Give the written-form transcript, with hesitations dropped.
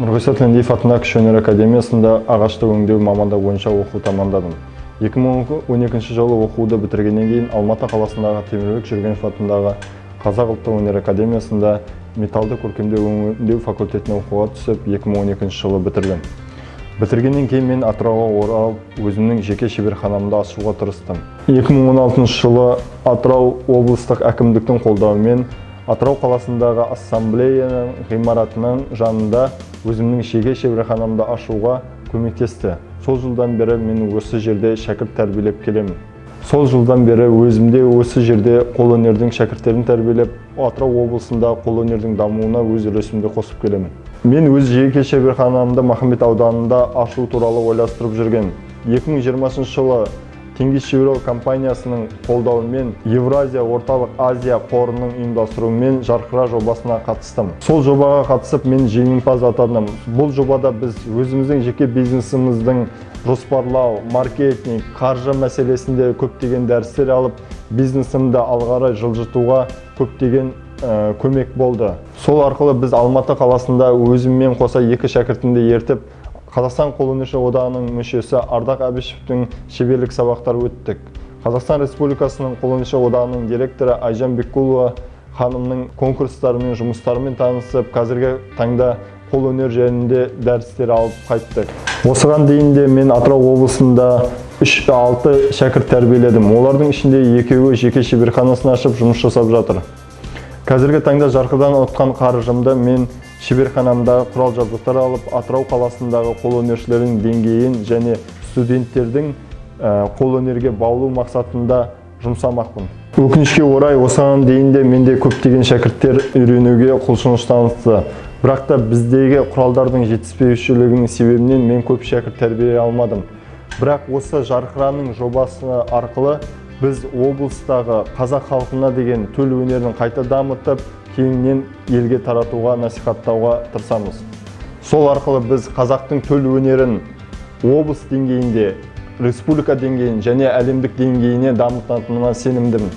Нұрғиса Тілендиев атындағы Кіші өнер академиясында ағашты өңдеу мамандығы бойынша оқу тәмамдадым. 2012 жылы оқуды бітіргеннен кейін Алматы қаласындағы Темірбек Жүргенов атындағы Қазақ ұлттық өнер академиясында металды көркемдеу өңдеу факультетіне оқуға түсіп, 2012 жылы бітірдім. Бітіргеннен кейін мен Атырауға оралып, өзімнің жеке шеберханамды ашуға тырыстым. 2016 жылы Атырау облыстық әкімдіктің қолдауымен Атырау қаласындағы ассамблеяның ғимаратының жанында өзімнің жеке шеберханамды ашуға көмектесті. Сол жылдан бері мен осы жерде шәкірт тәрбиелеп келемін. Сол жылдан бері өзімде осы жерде қолөнердің шәкірттерін тәрбиелеп, Атырау облысында қолөнердің дамуына өз үлесімді қосып келемін. Мен өз жеке шеберханамды Махамбет ауданында ашу туралы ойластырып жүрген. 2020 жылы Теңгизшевройл компаниясының қолдауымен Евразия Орталық Азия қорының ұйымдастыруымен «Жарқыра» жобасына қатыстым. Сол жобаға қатысып, мен жеңімпаз атандым. Бұл жобада біз өзіміздің жеке бизнесіміздің жоспарлау, маркетинг, қаржы мәселесінде көптеген дәрістер алып, бизнесімді алға қарай жылжытуға көптеген көмек болды. Сол арқылы біз Алматы қаласында өзіммен қоса екі шәкіртімді ертіп, Қазақстан қолөнерші одағының мүшесі Ардақ Әбішевтің шеберлік сабақтары өттік. Қазақстан Республикасының қолөнерші одағының директоры Айжан Беккулова ханымның конкурстарымен, жұмыстарымен танысып, қазіргі таңда қолөнер жөнінде дәрістер алып қайттық. Осыған дейін де мен Атырау облысында 3-6 шәкірт тәрбиеледім. Олардың ішінде екеуі жеке шеберханасын ашып, жұмыс жасап жатыр. Қазіргі таңда Жарқырадан ұтқан қаржымды мен шеберханамдағы құрал жабдықтар алып, Атырау қаласындағы қолөнершілердің деңгейін және студенттердің қолөнерге баулу мақсатында жұмсамақпын. Өкінішке орай, осыған дейін де менде көптеген шәкірттер үйренуге құлшыныс танытты. Бірақ та біздегі құралдардың жетіспеушілігінің себебінен мен көп шәкірт тәрбиелей алмадым. Бірақ осы Жарқыраның жобасы арқылы біз облыстағы қазақ халқына деген төл өнерін қайта дамытып, кеңінен елге таратуға, насихаттауға тырысамыз. Сол арқылы біз қазақтың төл өнерін облыс деңгейінде, республика деңгейін және әлемдік деңгейіне дамытатыныма сенімдімін.